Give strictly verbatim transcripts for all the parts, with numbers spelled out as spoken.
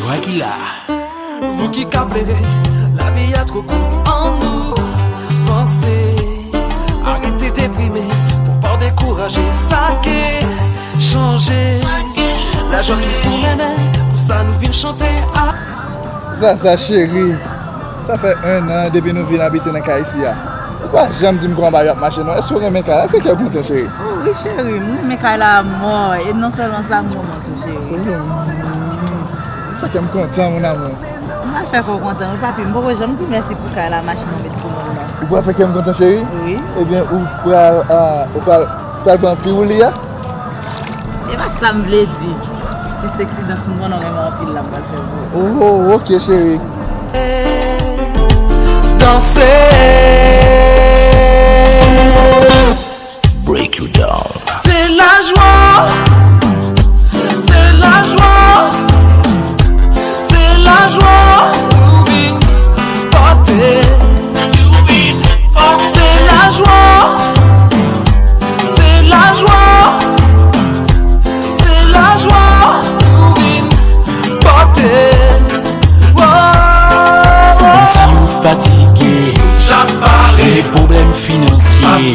Mwen ki la. Vou ki ka plere, lavi a twò kout, annou vanse. Arete deprime, fò pa dekouraje, sa ke chanje. Lajwa ki pou mennen, pou sa nou vin chante a. Zaza cheri, sa fè enn an depi nou vin abite nan kay isi a. Ou pa janm di m kòman bagay ap mache non. Èske w renmen kay la? Èske kè w kontan cheri? Oh wi cheri, m renmen kay la a mò. E non sèlman sa, m renmen w tou cheri. Sa kè m kontan mon amour. M pral fè kè w kontan wi papi, m poko janm di w mèsi pou kay la, machin ou met sou mwen nan. Ou pral fè kè m kontan cheri? Wi. Ebyen ou pral, ah, ou pral, pral pran piwouli a? Se pa sa m vle di. Se seksi dans m konnen w renmen anpil la m pral fè pou ou. Oh, ok cheri. Danse. Break you down. Se lajwa, se lajwa, se lajwa nou vin pote. Se lajwa, se lajwa, se lajwa nou vin pote. Menm si ou fatige, ou gen pwoblèm finansye,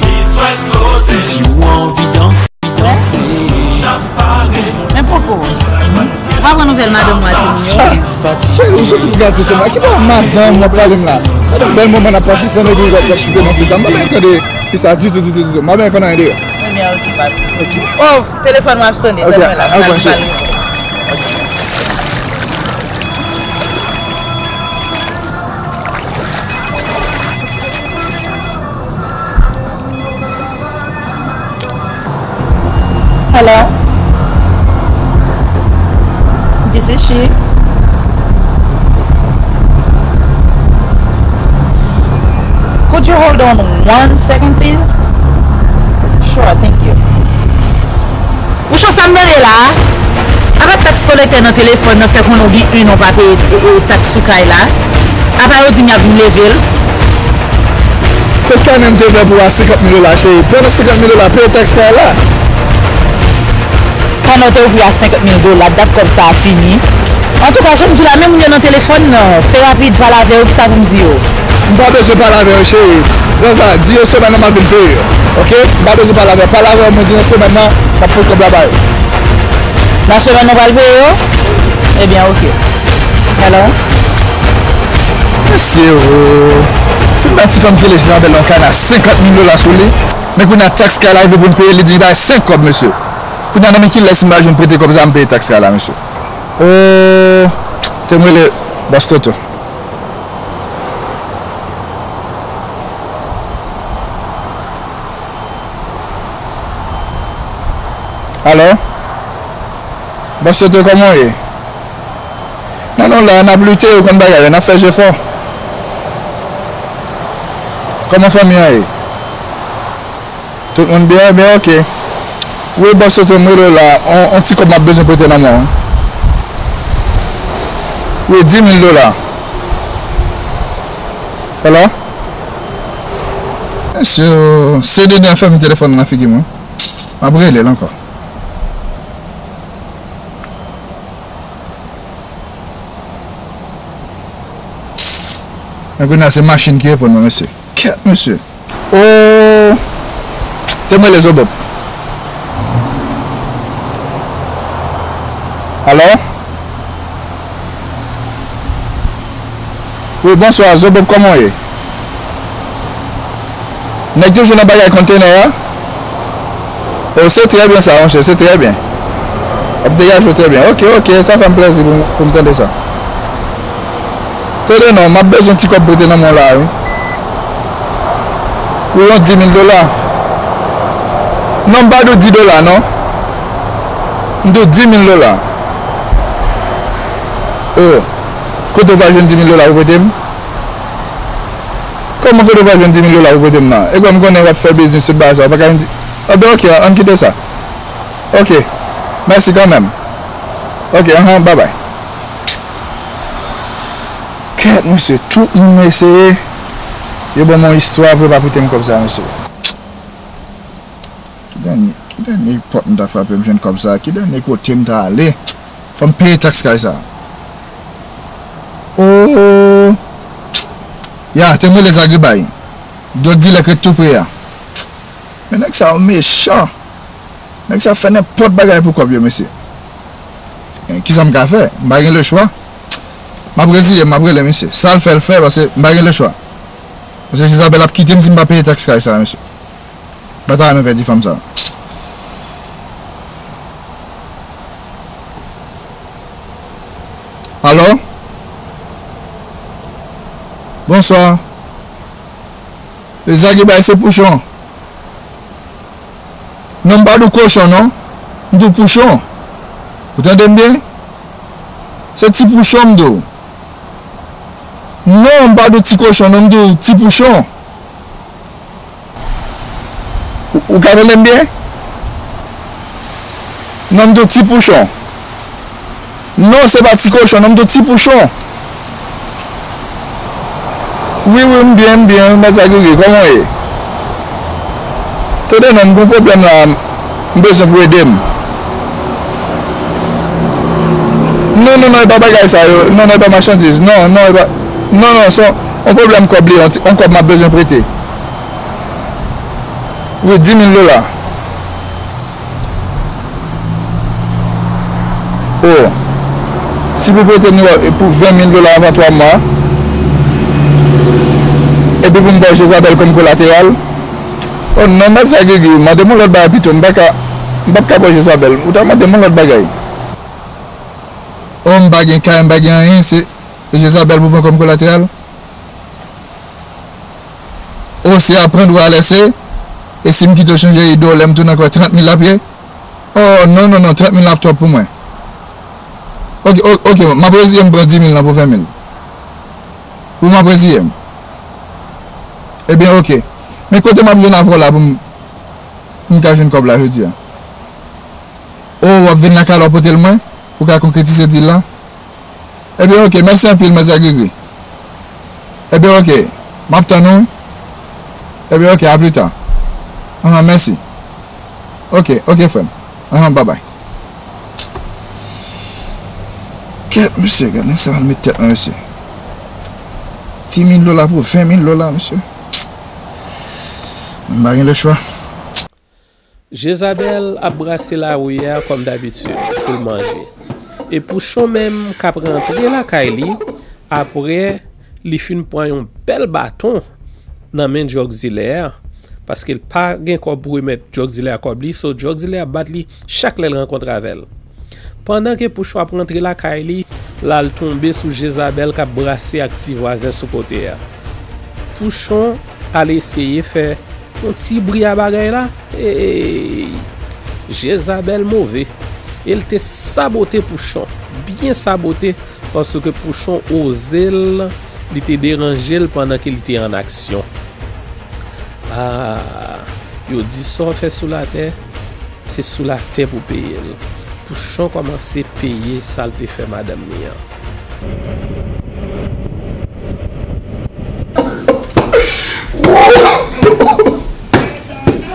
si ou anvi danse, danse. Men poko, ou pa pran nouvèl madanm ou Antonio? Cheri, ou soti pou gate se mwen. Ki pa madanm w ap pale m la? Gade bèl moman n ap pase ansanm epi w ap site non fi sa. M pa bezwen tande fi sa ditou, ditou, ditou. M pa bezwen konn anyen de yo. Ebyen, ok, papi. Ok. Oh, telefòn mwen ap sonnen. Ok, tann mwen la, al branche. Hello? This is she. Could you hold on one second, please? Sure, thank you. Ou cho sa m tande la a? Apa taks kolektè nan telefòn nan fè konnen w gen en an w pa peye, e, e, taks sou kay la? Apa yo di m y ap vin leve l? Kot kanè m te ouvè pou w a senkant mil dola, cheri? Pran nan senkant mil dola, peye taks kay la. Kanè w te ouvri a senkant mil dola, dat kòb sa a fini. Antouka, jan m di w la, men moun yo nan telefòn nan, fè rapid, pale avè yo, kisa pou m di yo? M pa bezwen pale avè yo, cheri. Zaza, di yo semèn nan m ap vin peye yo. Ok? M pa bezwen pale avè yo. Pale avè yo, mwen di nan semèn nan, m ap pote kòb la ba yo. Nan semèn nan w pral peye yo? Ebyen, ok. Hello? Mesye, oh. Fin bay ti fanm ki rele Janabèl yon kanè a senkant mil dola sou li. Men kounye a taks kay la rive pou n peye, li di li bay senk kòb, mesye. Kounye a nan men kilès m va jwenn prete kòb sa a m peye taks kay la, mesye? Oh, te m rele Bòs Toto. Alo? Bòs Toto, kòman w ye? Non, non, la, n ap lite, ou konn bagay yo, n ap fè jefò. Kòman fanmi an ye? Tout moun byen? Byen, ok. Wi, bòs Toto, m rele w la. On, on ti kòb m ap bezwen prete nan men w. Wi, di mil dola. Hello? Mesye, se Dede an fèmen telefòn nan nan figi mwen. M ap rele l ankò. Men kounye a se machin ki reponn mwen, mesye. Kèt, mesye. Oh, te m rele Zobop. Alo? Wi, bonswa, Zobop, kòman w ye? Nèg toujou nan bagay kontenè a? Oh, se trè byen sa, monchè, se trè byen. W ap degaje w trè byen. Ok, ok, sa fè m plèzi pou, pou m tande sa. Tande non, m ap bezwen ti kòb prete nan men w la, wi. Pou yon di mil dola. Non, m pa di w di dola, non. M di w di mil dola. Oh, kote w pral jwenn di mil dola pou prete m? Kòman kote w pral jwenn di mil dola pou prete m nan? E kwè m konnen w ap fè biznis tout bagay sa, w pa ka vin di, ah ben ok, ann kite sa. Ok, mèsi kanmenm. Ok, anhan, babay. Kèt, mesye, tout moun eseye. Yo ban m yon istwa pou yo pa prete m kòb sa, mesye. Ki dènye, ki dènye pòt m ta frape m jwenn kòb sa? Ki dènye kote m ta ale? Fò m peye taks kay sa. Oh, ya, te m rele Zagribay. Dwòg dilè k ret tou pre a. Men nèg sa yo mechan. Nèg sa fè nenpòt bagay pou kòb yo, mesye. Men kisa m ka fè? M pa gen lechwa. M ap reziye m, m ap rele misye. Sa l fè, l fè, paske m pa gen lechwa. Paske Jezabèl ap kite m si m pa peye taks kay sa a, mesye. M pa ta renmen pèdi fanm sa. Alo? Bonswa. E Zagribay, se pouchon. Non, m pa di w kochon, non. M di w pouchon. Ou tande m byen? Se ti pouchon m di w. Non, m pa di w ti kochon, non, m di w ti pouchon. Ou, ou ka tande m byen? Non, m di w ti pouchon. Non, se pa ti kochon, non, m di w ti pouchon. Wi, wi, m byen, m byen, mèt Zagribay, kòman w ye? Tande non, m gon pwoblèm la, m bezwen pou ede m. Non, non, non, e pa bagay sa yo, non, non, e pa machandiz, non, non, e pa, non, non, se yon, yon pwoblèm kòb li, yon ti, yon kòb m ap bezwen prete. Wi, di mil dola. Oh. Si pou prete m pou ven mil dola avan twa mwa, epi pou m ba w Jezabèl kòm kolateral. Oh non, mèt Zagribay, mande m yon lòt bagay pito, m pa ka, m p ap ka ba w Jezabèl. Ou ta mande m yon lòt bagay. Oh, m pa gen kay, m pa gen anyen, se, se Jezabèl pou pran kòm kolateral. Oh, se aprann ou a lèse. E si m kite w chanje ide w, lè m tounen ankò trant mil l ap ye? Oh, non, non, non, trant mil ap twòp pou mwen. Oke, o-, oke, m ap reziye m pran di mil lan pou ven mil. Wi, m ap reziye m. Ebyen, oke. Men kote m ap jwenn avè w la pou m, pou m ka jwenn kòb la jodi a? Oh, w ap vin lakay la w pote l mwen? Pou ka konkretize dil la? Ebyen, oke, mèsi anpil, mèt Zagribay. Ebyen, oke, m ap tann ou. Ebyen, oke, a pli ta. Anhan, mèsi. Oke, oke, frè m. Anhan, babay. Kèt, mesye, gad nèg sa pral met tèt mwen, mesye. Di mil dola pou ven mil dola, mesye. M pa gen lechwa. Jezabèl ap brase lari a kòm dabitid pou l manje. E pouchon menm k ap rantre lakay li apre li fin pran yon bèl baton nan men djòg dilè a, paske l pa gen kòb pou remèt djòg dilè a kòb li, so djòg dilè a bat li chak lè l rankontre avè l. Pandan ke pouchon ap rantre lakay li, l al tonbe sou Jezabèl k ap brase ak ti vwazen sou kote a. Pouchon al eseye fè yon ti bri a bagay la, ey! Jezabèl move, e l te sabote pouchon, byen sabote, paske pouchon oze l, li te deranje l pandan ke li te an aksyon. Ah, yo di sa w fè sou latè, se sou latè pou peye l. Pouchon kòmanse peye sa l te fè madanm li an.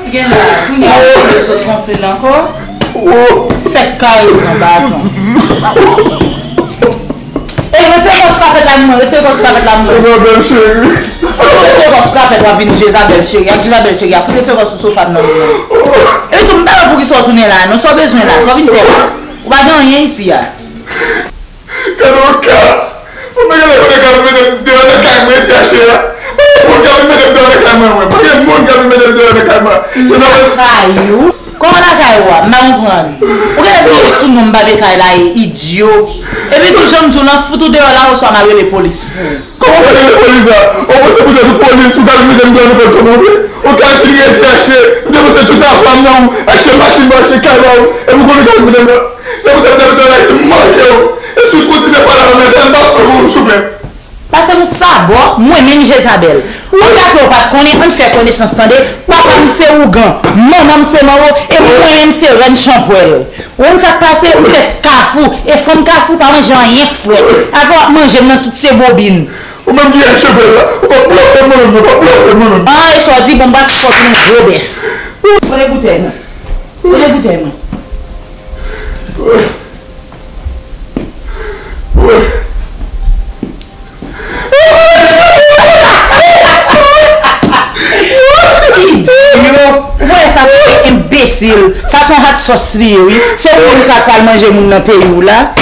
Gen la, kounye a, ou sot gonfle l ankò. Fèt kare w nan baton. Ey, retire kò sou kapèt la pou mwen, retire kò sou kapèt la pou mwen. Jezabèl cheri. Fò w retire kò sou kapèt w ap vin Jezabèl cheri, ak Jezabèl cheri a, fout retire kò sou sofa m nan men w. Epi tou, m pa wè poukisa w tounen la a non, sa w bezwen la, sa w vin fè la? Ou pa gen anyen isi a. Gade yon kas! Fanm nan genlè konnen k ap mete m deyò nan kay mwen, ti ache a. Pa gen moun k ap mete m deyò nan kay mwen, mwen. Pa gen moun k ap mete m deyò nan kay mwen. Jezabèl. Kòman lakay ou a? M pa konprann. Ou genlè bliye sou non m pa vle kay la ye, idyo. Epi tou jan m di w lan, fout ou deyò la oswa m a rele polis pou ou. Kòman w pral rele polis la? Ou panse poutèt ou polis, ou ka vin mete m deyò nenpòt kòman w vle? Ou ka vin redi achte, m te panse tout afè m nan ou, achte machin ba w, achte kay ba w, epi w konnen w ka vin mete m deyò. Se pou sa m te mete w ann Ayiti, m manke w. E si w kontinye pale avè m, Etènèl, m p ap sove w, souple. Pase m yon sabò, mwen menm Jezabèl. Ou gate w pa t konnen, ann fè konesans tande. Papa m se ougan, manman m se manwo, e mwen menm se rèn chanpwèl. Ou konn sa k pase, ou fèt kafou, e fanm kafou pa manje anyen k frèt. Afè w ap manje m nan tout se bobin. Ou menm ki rèn chanpwèl la, ou p ap blofe m non, ou p ap blofe m non. Ah, e sa w di, bon, m pral fè w vin yon gwo bèf. Kote boutèy mwen? Kote boutèy mwen? Enbesil. Sa se yon hot sauce li ye, wi. Se ou menm sa k pral manje moun nan peyi w la.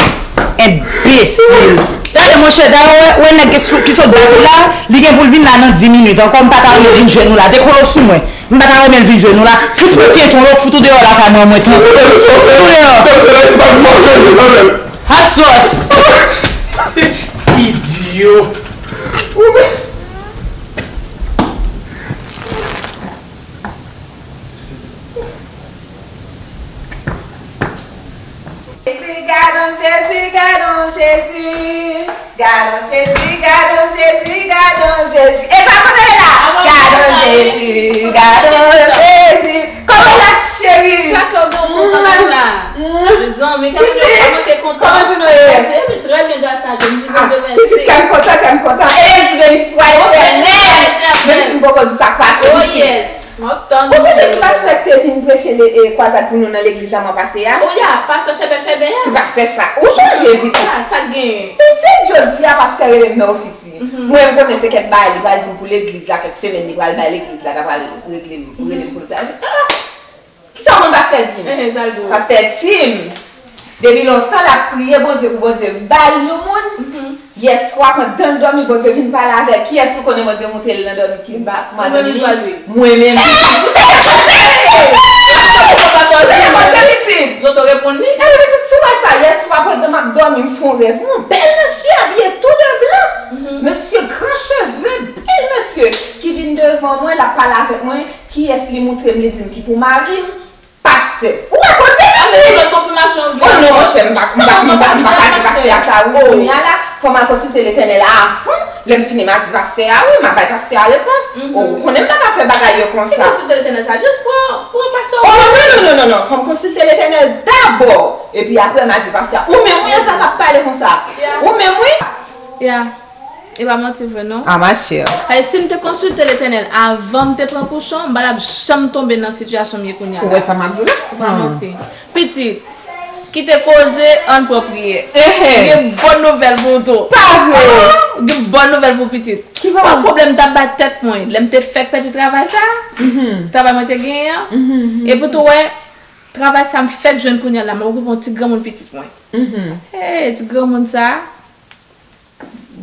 Enbesil. Gade, monchè, dayè, wè, wè nèg ki sou, ki sot bati la, li gen pou l vin la nan dis minit. Ankò, m pa ta renmen vin jwenn ou la. Dekole w sou mwen. M pa ta renmen l vin jwenn ou la. Fout mwen kenton yo, fout ou deyò lakay mwen, mwen tranke. Fout ou deyò. Hot sauce. Idyo. Jezi, gadon Jezi, gadon Jezi. Gadon Jezi, gadon Jezi, gadon Jezi. Epa, kote l la? Gadon Jezi, gadon Jezi. Kòman w ye, cheri? Sa ke w gen pou kontan sa? Mezanmi, kòman w ye? Kòman jounen w ye? Trè byen, gras a Dye. M di Bondye mèsi. Pitit, kè m kontan, kè m kontan. E m di beni swa Etènèl. Menm si m poko di sa k pase, pitit. Ou sonje ti pastè k te vin preche le, e, kwazad pou nou nan legliz la mwa pase a? O ya, pastè chèbè chèbè a. Ti pastè sa. Ou sonje, pitit? Sa, sa k genyen? Pitit, jodi a, pastè rele m nan ofis li. Mwen, m konnen se kèk bagay li pral di m pou legliz la, kèk semèn li pral bay legliz la, ta pral regle m, rele m pou l ta di, ah! Kisa w konn pastè di m? Pastè di m, depi lontan l ap priye Bondye pou Bondye ba l yon moun. Yèswa, pandan l dòmi, Bondye vin pale avè l. Kiyès ou konnen Bondye montre l nan dòmi ki ba pou madanm li? Mwen menm. Mwen menm. Sa se konsa, pitit. Zòt reponn li? Ebyen, pitit, si w wè sa, yèswa, pandan m ap dòmi, m fè yon rèv. Yon bèl mesye abiye tou de blan. Mesye gran cheve, bèl mesye, ki vin devan mwen, l ap pale avèk mwen. Kiyès li montre m, li di m ki pou mari m. Pastè. Ou wè koze, pitit? Lòt konfimasyon vle. Oh non, monchè, m pa, m pa, m pa, m pa ka di pastè a sa, wi, kounye a la, fò m al konsilte Letènèl avan, lè m fini, m a di pastè a, wi, m a bay pastè a repons. Oh, ou konnen m pa ka fè bagay yo konsa. Ki konsilte Letènèl sa, jis pran, pran pastè a. Oh, non, non, non, non, non, fò m konsilte Letènèl dabò, epi apre, m a di pastè a, ou menm, wi, afè k ap pale konsa. Ou menm, wi. Ya. E pa manti vre, non. Ah, ma chère. Paske si m te konsilte Letènèl avan m te pran kouchon, m pa t ap janm tonbe nan sitiyasyon m ye kounye a la. Ou wè sa m ap di w la? E pa manti. Pitit, kite koze, ann pran priyè. Gen bòn nouvèl pou ou tou. Pa vre? Ah, gen bòn nouvèl pou pitit. Ki bòn? Pwoblèm t ap bay tèt mwen. Lè m te fèk pèdi travay sa, travay mwen te genyen an. Epi tou wè, travay sa m fèk jwenn kounye a la, m ap okipe yon ti granmoun pitit mwen. Hey, ti granmoun sa.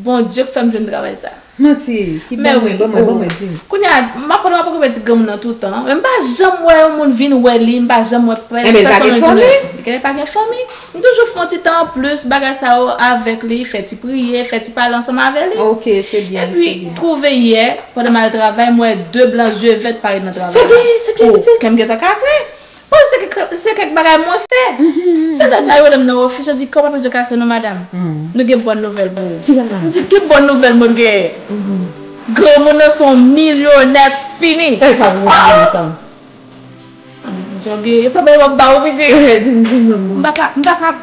Bondye k fè m jwenn travay sa. Manti, ki ban mwen, ban mwen, ban mwen, di m. Kounye a, m ap pran, m ap okipe ti granmoun nan toutan. Men m pa janm wè yon moun vin wè li, m pa janm wè pè-, pèsonn vin wè li. Gen pa gen fanmi. M toujou fè yon ti tan anplis, bagay sa yo avèk li, fè ti priye, fè ti pale ansanm avè li. Ok, se byen, se byen. Epi, twouve yè, pandan m al travay, m wè de blan zye vèt parèt nan travay la. Se ki, se ki, pitit? Kè m gentan kase. Bon, se kèk, se kèk bagay mwen fè. Se lè sa yo rele m nan ofis, yo di, "Kòman mesye kase non, madanm?" Nou gen bòn nouvèl pou ou. M di, "Ki bòn nouvèl mwen genyen?" Granmoun nan se yon milyonè fini. E sa pou mwen sa. Yo gen, yo pa bay w ap ba ou, pitit. Di m, di m non. M pa ka, m pa ka.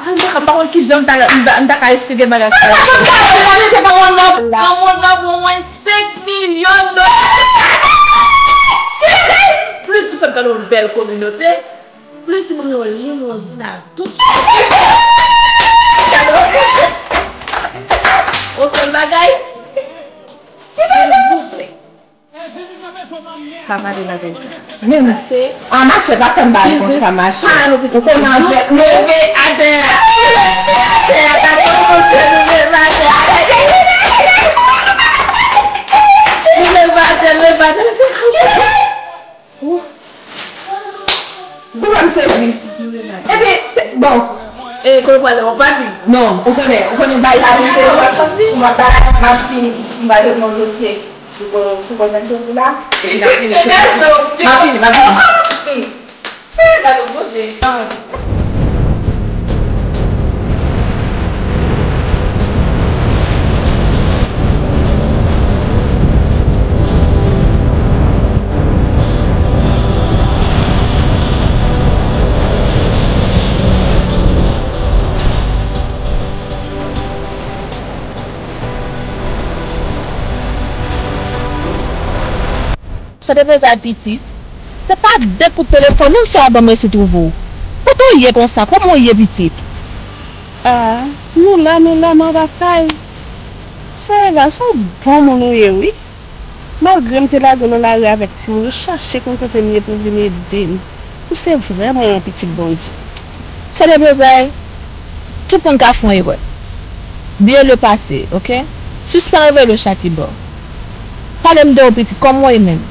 Ah, m pa, m pa konn kijan m ta, m ta, m ta ka esplike bagay sa yo. Mwen pa konn nan, mwen pa konn nan, mwen senk milyon dola. Plis ou fè m gade yon bèl kominote, plis ou ban mwen yon limozin a tout. Yon sèl bagay, silvouplè. Pa pale bagay sa. Men, ah, machè, pa fè m bagay konsa, machè. Ou konnen avèk nou. Leve atè a. Leve atè a, pa fè m monte, nou leve atè a. Nou leve atè, leve atè, mesye. Ou wè m sezi. Epi, se, bon. E, kote w prale, w ap pati? Non, ou konnen, ou konnen bay la, m te, m ap bay, m ap fini, m bay tout moun dosye. Sou ko-, sou koze m sot la. M ap fini, m ap fini. Gade, Bondye. Sa te fè sa pitit. Se pa de kout telefòn ou fè a ban m resi twouve w. Kote w ye konsa? Kòman w ye pitit? Ah, nou la, nou la, m anba kay. Sè Eva, se yon bon moun ou ye, wi. Malgre m te lage w nan lari avèk timoun, ou chache konn kote m ye pou w vin ede m. Ou se vrèman yon pitit Bondye. Sè Deblozay, tout moun ka fè yon erè. Bliye le pase, oke? Sispann reveye le chat ki bò. Pale m de w, pitit, kòman w ye menm?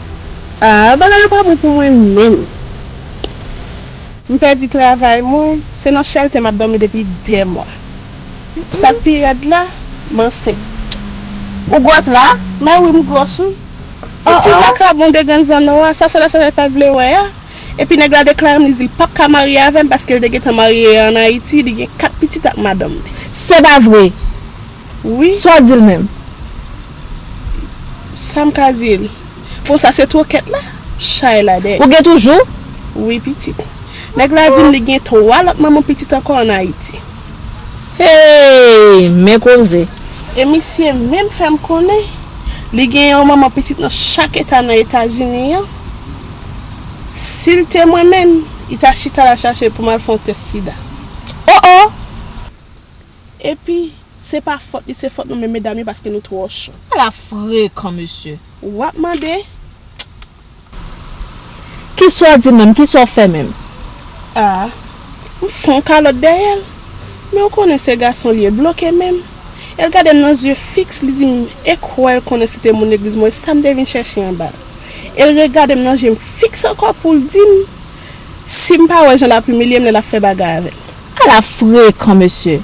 Ah, bagay yo pa bon pou mwen menm. M pèdi travay mwen, se nan chèlte m ap dòmi depi dè mwa. Sa k pi rèd la, m ansent. Ou gwòs la? Mè wi, m gwòs wi. Pitit vakabon de grann zanno a, sa sè la sa pa vle wè a. Epi nèg la deklare m, li di l p ap ka marye avè m paske l te gentan marye ann Ayiti, li gen kat pitit ak madanm li. Se pa vre? Wi. Sa w di l menm? Sa m ka di l? Bon, sa se twokèt la, chay la dèyè. Ou gen toujou? Wi, pitit. Nèg la di m li gen twa lòt manman pitit ankò ann Ayiti. Hey, men koze. E misye menm fè m konnen li gen yon manman pitit nan chak eta nan Etazini an. Si l te mwen menm, li ta chita la chache pou m al fè yon tès sida. Oh oh! Epi, se pa fòt li, se fòt nou menm medam yo paske nou twò cho. Ala frekan, mesye. W ap mande. Kisa w di menm? Kisa w fè menm? Ah, m fè yon kalòt dèyè l. Men w konnen se gason l ye, bloke menm. E l gade m nan zye fiks, li di m, e kwè l konnen se te moun legliz mwen, e sa m te vin chèche anba l. E l regade m nan je m fiks ankò pou l di m, si m pa wè jan l ap imilye m lè l ap fè bagay avè l. Ala frekan, mesye.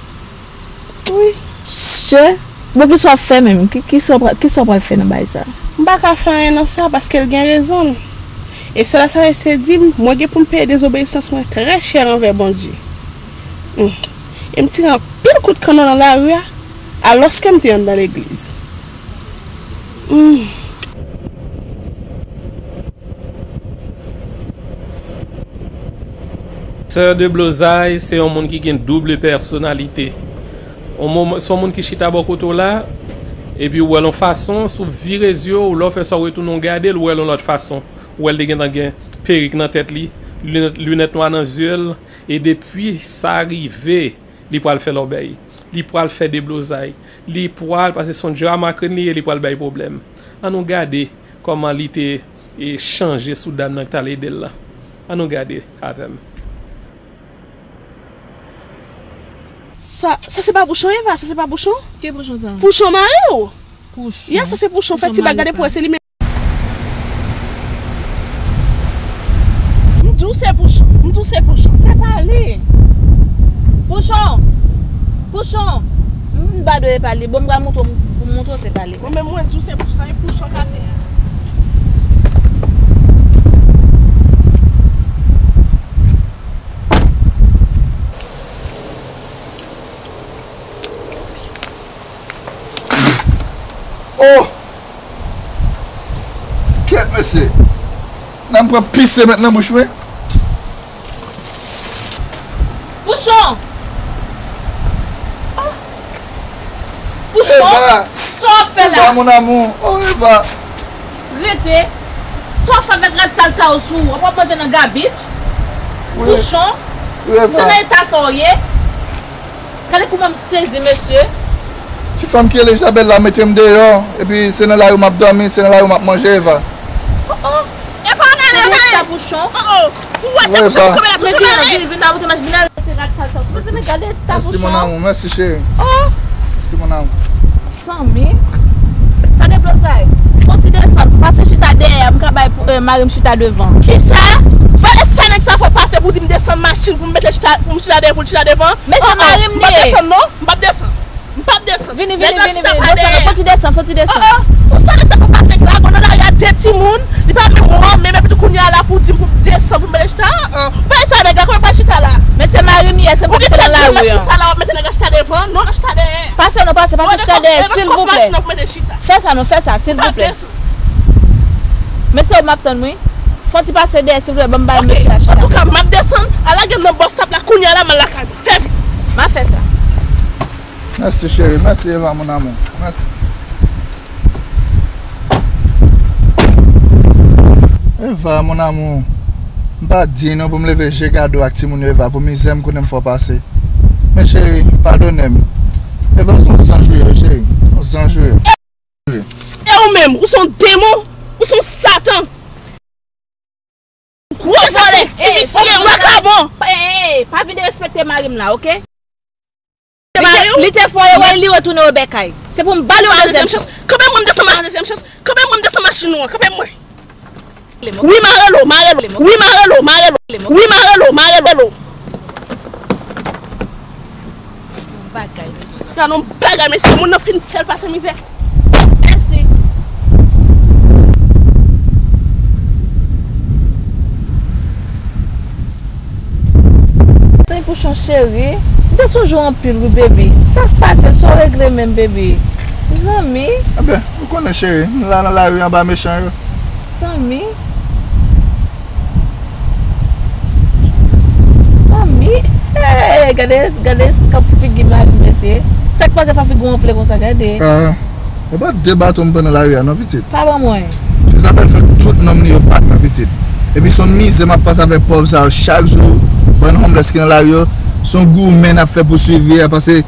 Wi. Sè, bon, kisa w ap fè menm? Ki, kisa w pral, kisa w pral fè nan bagay sa? M pa ka fè anyen nan sa, paske l gen rezon l. E sè la sa reste di m, mwen gen pou m peye dezobeyisans mwen trè chè anvè Bondye. Hmm. E m tire anpil kout kannon nan lari a, alòske m te anndan legliz. Hmm. Sè Deblozay se yon moun ki gen double pèsonalite. On moman, se yon moun ki chita bò kote w la, epi w wè l yon fason, si w vire zye w, lè w fè sa w retounen w gade l, w wè l yon lòt fason. W wè l te gentan gen perik nan tèt li, linèt, linèt nwa nan zye l, e depi sa rive, li pral fè lòbèy, li pral fè deblozay, li pral, paske se yon djramakrenn li ye, li pral bay pwoblèm. Ann nou gade kòman li te, e, chanje sou dam nan ki t al ede l lan. Ann nou gade avè m. Sa, sa se pa Pouchon, Eva? Sa se pa Pouchon? Ki Pouchon sa? Pouchon mari w? Pouchon? Ya, sa se Pouchon. Fè ti bag, gade pou wè se li menm. M di w se Pouchon. M di w se Pouchon. Se pa li. Pouchon! Pouchon! M pa dwe pa li. Bon, m pral montre w, pou m montre w se pa li. Mwen menm, mwen di w se Pouchon. Sa e Pouchon k atè a. Oh! Kèt, mesye! Nan m pran pis se met nan bouch mwen. Pouchon! Pouchon! Eva! Sa w ap fè la? Eva, mon amour! Oh, Eva! Rete! Sa w ap fè avèk rad sal sa yo sou ou? W ap manje nan gabich? Wi. Pouchon! Wi, Eva! Se nan eta sa w ye? Gade kouman m sezi, mesye. Ti fanm ki rele Isabelle la mete m deyò, epi se nan lari m ap dòmi, se nan lari m ap manje, Eva. Oh, oh. Eva, ann ale, ann ale. Gade eta Pouchon. Oh, oh. Ou wè se Pouchon ki kanpe la, Pouchon, ann ale. Vin, vin, vin, vin, vin, vin, ale, se rad sal sa. Mèsi, mon amour, mèsi, cheri. Oh. Mèsi, mon amour. Zanmi. Sa deblozay. Fon ti desann. Pati chita dèyè, m ka bay pou, eh, mari m chita devan. Kisa? Vale sa nèg sa fè pase pou di m desann machin pou m mete chita, pou m chita dèyè, pou l chita devan? Men se mari m li ye. M p ap desann non, m p ap desann. M p ap desann. Vini, vini, vini, vini. Desann, fon ti desann, fon ti desann. Oh, oh. Pou sa nèg sa fè pase, dragon nan lari a de timoun, li pa menm wè w menm, epi tou kounye a la pou di m pou m desann, pou m mete chita, ah, ah. Ou pa wè sa nèg la, kòman l pral chita la? Men se mari m li ye, se m k ap mete l nan lari an. Ou gen tèt machin sa la, w ap mete nèg la chita devan, non, l ap chita dèyè. Pase non, pase, pase chita dèyè, silvouplè. Fè sa non, fè sa, silvouplè. Mesye, w m ap tann wi. Fè yon ti pase dèyè, silvouplè, ban m bay mesye a chita. Antouka, m ap desann, al lage m nan bòs stop la kounye a la, m al lakay mwen. Fè vit. M ap fè sa. Mèsi, cheri. Mèsi, Eva, mon amour. Mèsi. Eva, mon amour. M pa diy non pou m leve je gade w ak timoun yo, Eva, pou mizè m konnen m fè w pase. Men, cheri, padone m. Eva, w se yon zanj ou ye, cheri. Yon zanj ou ye. E ou menm, ou se yon demon, ou se yon satan. Gwo vòlè, ti visye. Bon. Ey, ey, ey, pa vin derespekte mari m la, oke? Li te, li te fè yon erè, li retounen obèkay. Se pou m ba l yon dezyèm chans. Kanpe mwen, m desann machin. Kanpe mwen, m desann machin ou an. Kanpe mwen. Wi, mare l, mare l. Wi, mare l, mare l. Wi, mare l, mare l. Yon bagay, mesye. Gade yon bagay, mesye. Moun nan fin fè l pase mizè. Mèsi. Tanpri Pouchon cheri, m te sonje w anpil wi baby. Sa k pase, sa w regle menm baby? Zanmi. Enben, ou konnen cheri, m la nan lari anba mechan yo. Zanmi. Zanmi. Hey, gade, gade kap figi mari m mesye. Sa k pase fè figi w anfle konsa, gade. Ah. Ou pa de baton m pran nan lari a non pitit. Pa ban mwen. Isabelle fè tout nonm li yo bat mwen pitit. Epi se yon mizè m ap pase avèk pòv sa yo chak jou. Bann homeless ki nan lari yo, se yon goumen n ap fè pou swiv wi a, paske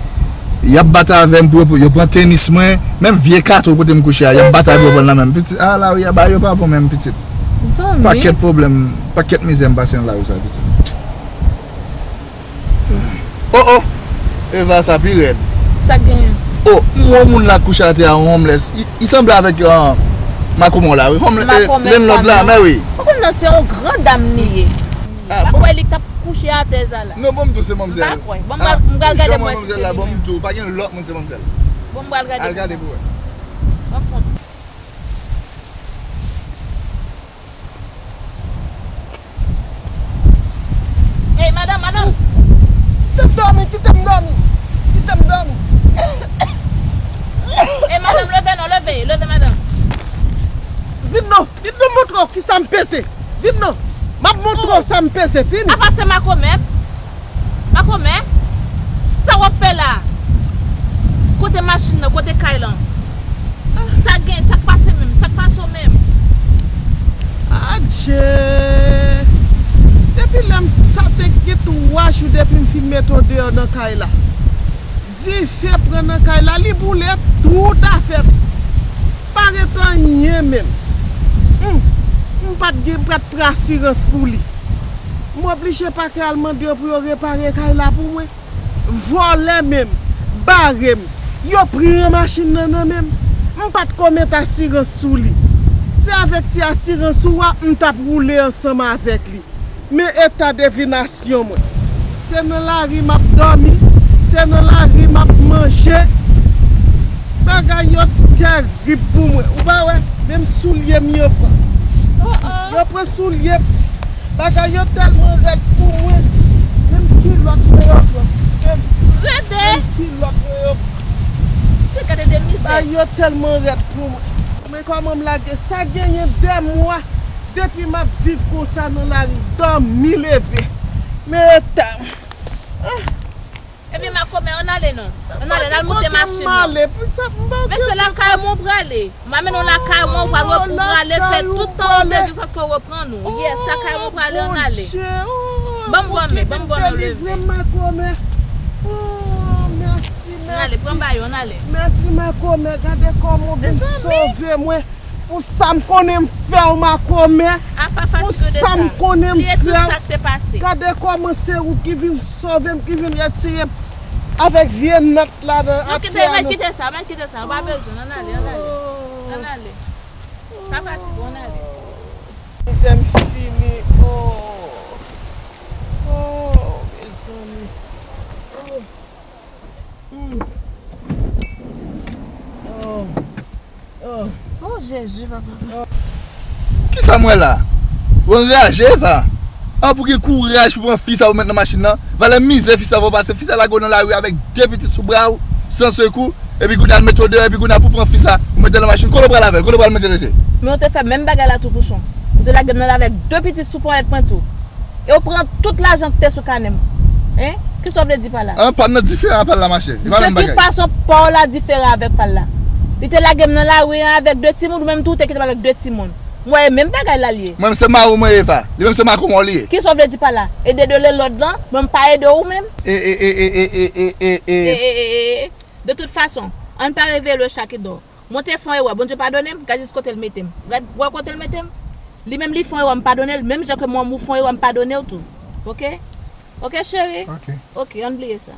y ap bat avè m pou yo, yo pran tenis mwen, menm vye kato kote m kouche a, y ap bat avè yo pran nan men m. Pitit, ah, lari a ba yo pa bon menm pitit. Zanmi. Pakèt pwoblèm, pakèt mizè m pase nan lari sa pitit. Oh, oh! Eva, sa pi rèd. Sa k genyen? Oh, m wè yon moun la kouche atè a, yon homeless. Li, li sanble avèk, ah, makomè la, wi. Homeless, eh, landlord la, men wi. Ou konn nan se yon gran dam li ye. Ah, m pa kwè li t ap kouche atè sa la. Non, bon, m di w se manmzèl. M pa kwè. Bon, m pral, m pral gade m wè si se li menm. Bon, m di w, pa gen lòt moun, se manmzèl. Bon, m pral gade. Al gade pou wè. Bon, m konn. Ey, madanm, madanm. Kite m dòmi, kite m dòmi. Kite m dòmi. Ey, madanm, leve non, leve, leve, madanm. Vin non, vin non, montre w kisa m peze. Vin non. M ap montre w sa m peze, vin. Apa se makomè? Makomè, sa w ap fè la? Kote machin nan? Kote kay lan? Sa gen? Sa k pase menm? Sa k pase w menm? Adje! Depi lè m, sa te gen twa jou depi m fin mete w deyò nan kay la. Dife pran nan kay la, li boule tout afè m. Pa ret anyen menm. Humm, m pa t gen, m pa t pran asirans pou li. M oblije pake al mande yo pou yo repare kay la pou mwen. Vòlè menm, bare m. Yo pran machin nan nan men m. M pa t ko mete asirans sou li. Se avèk ti asirans ou a m t ap woule ansanm avèk li. Men eta devinasyon mwen. Se nan lari m ap dòmi, se nan lari m ap manje. Bagay yo tèrib pou mwen. Ou pa wè, menm soulye m yo pran. Oh, oh. Yo pran soulye m. Bagay yo tèlman rèd pou mwen. Menm kilòt mwen yo pran. Menm, menm kilòt mwen yo pran. Ti gade de mizè. Bagay yo tèlman rèd pou mwen. Men kòman m lage sa genyen de mwa depi m ap viv konsa nan lari, dòmi leve. Men eta m. Ah. Ebyen, makomè, ann ale non. Ann ale, n al moute machin nan. Men se lakay mwen w prale. M a mennen w lakay mwen, w pral, w prale fè tout tan w vle jiskaske w reprann ou. Yes, lakay mwen w prale, ann ale. Ban m, ban m, ban m, ban m leve. Ann ale, pran bagay yo, ann ale. Mèsi, makomè, gade kòman w vin sove mwen. Pou sa m konnen m fè w makomè. Pou sa m konnen m fè w. Gade kòman se ou ki vin sove m, ki vin retire m avèk vye nòt la nan atè a. Non, kite, mèt kite sa, mèt kite sa. Ou pa bezwen, ann ale, ann ale. Ann ale. Pa fatige, ann ale. Mizè m fini. Oh. Oh, mezanmi. Oh. Hmm. Oh. Oh. Oh, Jezi, papa. Kisa m wè la? Ou anraje, Eva? An, pou gen kouraj pou pran fi sa ou met nan machin nan. Valè mizè fi sa fè w pase. Fi sa lage w nan lari avèk de pitit sou bra w, san sekou. Epi kounye a l mete w deyò, epi kounye a pou pran fi sa, ou mete l nan machin. Kote w pral avè l? Kote w pral mete l, mesye? Men w te fè menm bagay la tou, Pouchon. Ou te lage m nan lari avèk de pitit sou ponyèt mwen tou. E w pran tout lajan k te sou kanè m. Hein? Kisa w vle di pa la? An, pa m nan diferan a pa l la, machè. E pa menm bagay. De tout fason, pa w la diferan avèk pa l la. Li te lage m nan lari an avèk de timoun, ou menm tou, ou te kite m avèk de timoun. M wè e menm bagay la l ye. Mwen menm se mari w mwen ye, Eva. Li menm se makomè w li ye. Kisa w vle di pa la? Ede de lelòd lan, mwen m pa ede w menm? E, e, e, e, e, e, e, e. E, e, e, e, e. De tout fason, ann pa reveye le chat qui dort. Mwen te fè yon erè, Bondye padone m, gad jis kote l mete m. Gad, wè kote l mete m? Li menm li fè yon erè, m padone l, menm jan ke manman w fè yon erè, m padone w tou. Ok? Ok, cheri? Ok. Ok, ann bliye sa.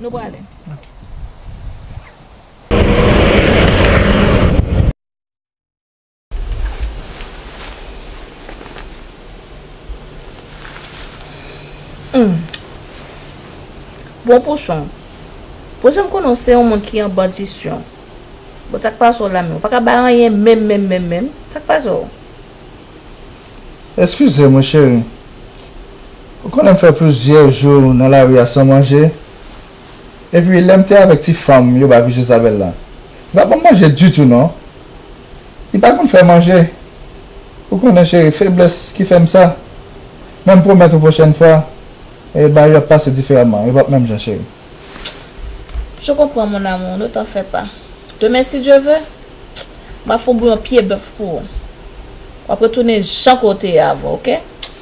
Nou prale. Ok. Hmm. Bon, Pouchon. Pouchon, m konnen w se yon moun ki an bandisyon. Bon, sa k pase w la menm? Ou pa ka bay anyen menm, menm, menm, menm. Sa k pase w? Eskize mwen, cheri. Ou konnen m fè plizyè jou nan lari a san manje. Epi, lè m te avèk ti fanm yo ba Vijezabèl la, li pa ban m manje ditou, non. Li pa konn fè manje. Ou konnen, cheri, feblès ki fè m sa. Men m pwomèt ou pwochèn fwa, e, bagay yo ap pase diferaman. Yo p ap menm jan, cheri. Je comprends, mon amour, ne t'en fais pas. Demen, si Dye ve, m ap fè w bouyon pye bèf pou ou. W ap retounen jan ke w te ye avan, ok?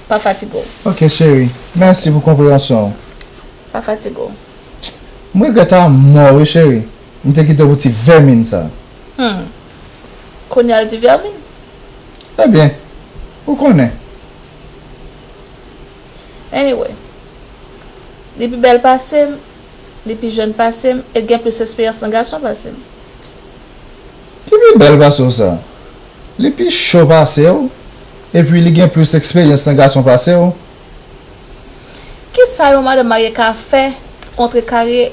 Pa fatige w. Ok, cheri. Mèsi pou konpreyansyon w. Pa fatige w. M regrèt amò, wi, cheri. M te kite w pou ti vèmin sa. Hmm. Kounye a l di vèmin? Ebyen, ou konnen. Anyway, li pi bèl pase m, li pi jèn pase m, e l gen plis esperyans nan gason pase m. Ki pi bèl pase w sa? Li pi cho pase w, epi li gen plis eksperyans nan gason pase w. Kisa yon madanm marye ka fè pou kontrekare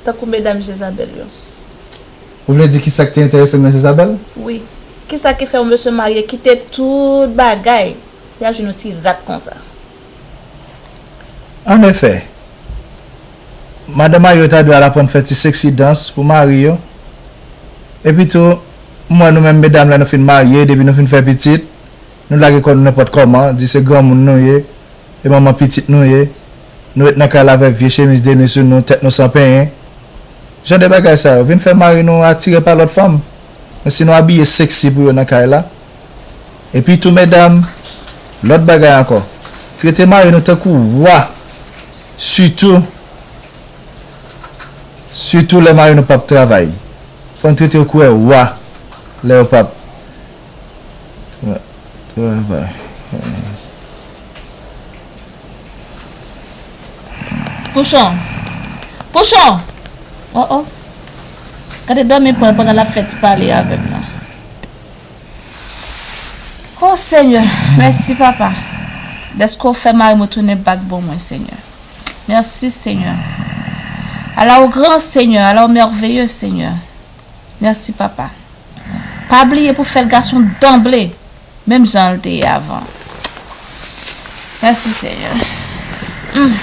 tankou medam Jezabèl yo? Ou vle di kisa k te enterese m nan Jezabèl? Wi. Kisa ki fè yon mesye marye kite tout bagay, li al jwenn yon ti rat konsa? Anefè, madanm marye yo ta dwe al aprann fè ti sexy dance pou mari yo. Epi tou, m wè nou menm medam lè nou fin marye, depi nou fin fè pitit, nou lage kò nou nenpòt kòman, di se granmoun nou ye, e manman pitit nou ye. Nou ret nan kay la avèk vye chemiz de nwi sou nou, tèt nou san penyen. Jan de bagay sa yo vin fè mari nou atire pa lòt fanm. Men si nou abiye sexy pou yo nan kay la. Epi tou, medam, lòt bagay ankò. Trete mari nou tankou wa. Sitou, sitou lè mari nou p ap travay. Fò n trete yo kou wa lè yo p ap tra-, travay. Pouchon! Pouchon! Oh, oh. Gade dòmi pran l pandan l ap fè ti pale avè m nan. Oh, Senyè, mèsi, papa, dèske w fè mari m retounen back bon mwen, Senyè. Mèsi, Senyè. À la ou grand, Senyè, à la ou merveilleux, Senyè. Mèsi, papa. Pa bliye pou fè l gason danble, menm jan l te ye avan. Mèsi, Senyè. Mm.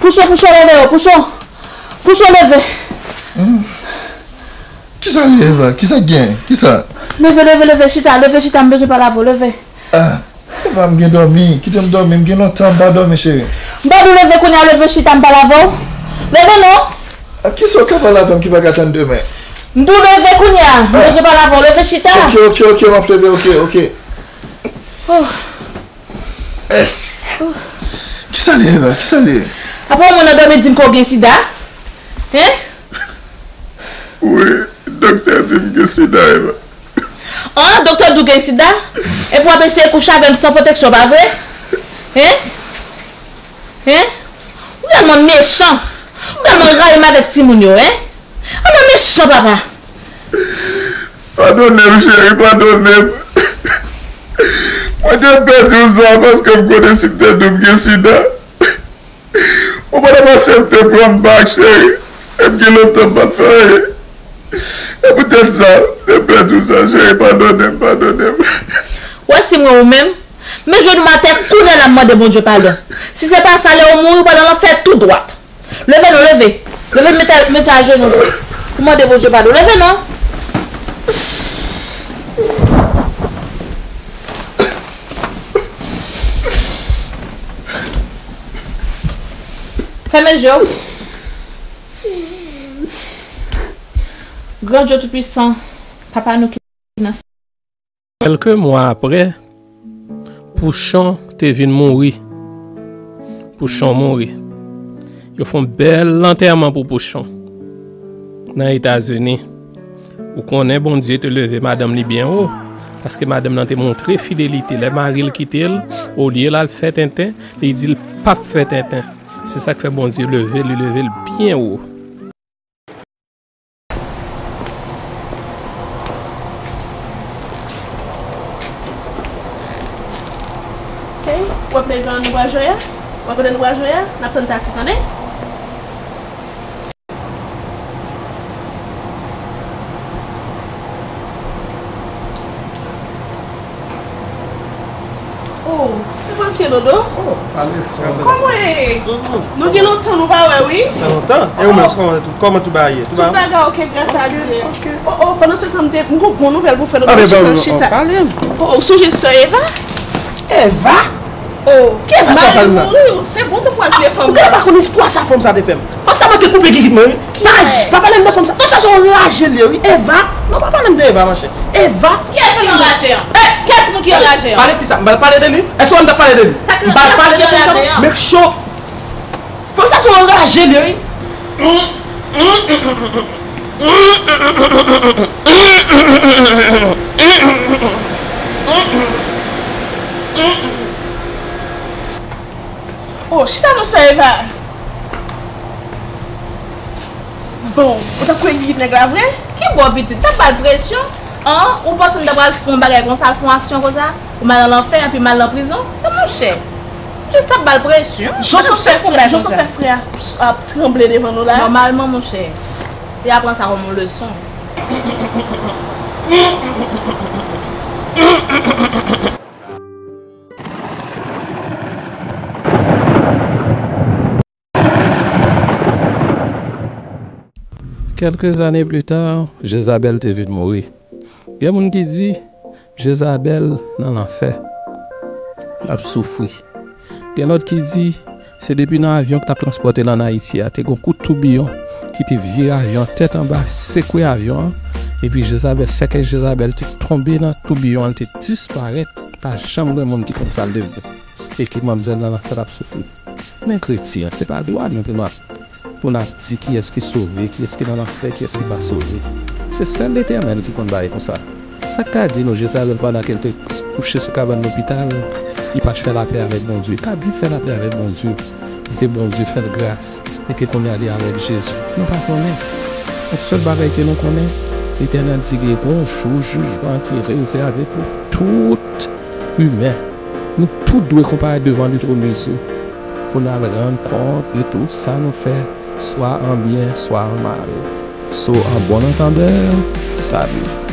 Pouchon, Pouchon, leve yo, Pouchon. Pouchon, leve. Hmm. Kisa li, Eva? Kisa k gen? Kisa? Leve, leve, leve, chita, leve, chita, m bezwen pale avè w, leve. Ah, Eva, m gen dòmi. Kite m dòmi, m gen lontan m pa dòmi, cheri. M pa di w leve kounye a, leve chita, m pale avè w. Leve non. Ah, kisa w ka pale avè m ki pa ka tann demen? M di w leve kounye a, m bezwen pale avè w, leve chita. Ok, ok, ok, m ap leve, ok, ok. Oh. Eh. Kisa li ye, Eva? Kisa li ye? Apa w moun nan dòmi di m ke w gen sida? Hein? Wi, doktè di m gen sida, Eva. Ah, doktè di w gen sida? Epi w ap eseye kouche avè m san pwoteksyon, pa vre? Hein? Hein? Ou tèlman mechan. Ou tèlman rayi m avèk timoun yo, hein? Ou tèlman mechan, papa. Padone m, cheri, padone m. Mwen te pèdi w sa paske m konnen si m te di w m gen sida, ou pa t ap aksepte pran m bak, cheri. E m gen lontan m pa t fè anyen. E poutèt sa, m te pèdi w sa, cheri, padone m, padone m. Wè si m wè ou menm, men je nou atè kounye a la m mande Bondye padon. Si se pa sa, lè ou mouri, ou pral nan lanfè tou dwat. Leve non, leve. Leve, mete, mete ajenou. Pou mande Bondye padon. Leve non. Fèmen je w. Gran Dye Toupisan, Papa nou ki nan syèl. Kèlke mwa aprè, Pouchon te vin mouri. Pouchon mouri. Yo fè yon bèl lantèman pou Pouchon nan Etazini. Ou konnen Bondye te leve madanm li byen wo, paske madanm nan te montre fidelite. Lè mari l kite l, olye l al fè tenten, li di l p ap fè tenten. Se sa k fè Bondye leve, li leve l byen wo. Ok, w ap mete jan nou pral jwe a? W ap kote nou pral jwe a? N ap tann Tati, tande? Oh, se Sebansye Dodo? Oh, pale fò. Kòman e? Nou gen lontan nou pa wè, wi. Sa fè lontan. E ou menm, kòman tou, kòman tou bagay ye? Tout bagay ok, gras a Dye. Ok. Oh, oh, pandan se tan, m te, m gon bon nouvèl pou fè Dodo. Chita, chita. Pale m. Oh, ou sonje sè Eva? Eva? Oh, ki Eva sa pale la? Se bon, tou pral vye fanm. Ou genlè pa konn istwa sa fanm sa te fè m. Fanm sa manke koupe gigit mwen, wi. Pa, pa pale m de fanm sa. Fanm sa se yon raje li ye, wi. Eva? Non, pa pale m de Eva, monchè. Eva? Kiyès ki anraje an? Kiyès moun ki anraje an? Pale fi sa. M pral pale de li. Èske w wè m t ap pale de li? M pral pale de fanm sa. Make sure. Fanm sa se yon raje li ye, wi. Oh, chita non, sè Eva. Bon, ou t ap kwè gigit nèg la vre? Ki bò pitit? T ap ba l presyon? An, ou panse m ta pral fè yon bagay konsa, fè yon aksyon konsa? Ou m al nan lanfè, epi m al nan prizon? Non, monchè. M jis t ap ba l presyon. Jan sa fè frè, jan sa fè frè a ap tranble devan nou la? Nòmalman, monchè. Li ap pran sa kòm yon leson. Quelques années plus tard, Jezabèl te vin mouri. Gen moun ki di, Jezabèl nan lanfè. L ap soufri. Gen lòt ki di, se depi nan avyon ki t ap transpòte l ann Ayiti a, te gon kout toubiyon ki te vire avyon an tèt anba, sekwe avyon an, epi Jezabèl, sèkèy Jezabèl te tonbe nan toubiyon an, li te disparèt, pa janm gen moun ki konn sa l devni. Epi manmzèl nan lanfè l ap soufri. Men kretyen, se pa dwa nou pou n ap, pou n ap di kiyès ki sove, kiyès ki nan lanfè, kiyès ki pa sove. Se sèl Letènèl ki konn bagay konsa. Sa k ka di nou Jezabèl, pandan ke l te kouche sou kabann lopital, li pa t fè lapè avèk Bondye? Li ka byen fè lapè avèk Bondye. Li te Bondye fè l gras. Li te konnen li avèk Jezi. Nou pa konnen. Yon sèl bagay ke nou konnen, Letènèl di gen yon jou jijman ki rezève pou tout imen. Nou tout dwe konparèt devan le trône de Dieu pou n al rann kont de tout sa nou fè, swa an byen, swa an mal. So, en bon entendeur, salut.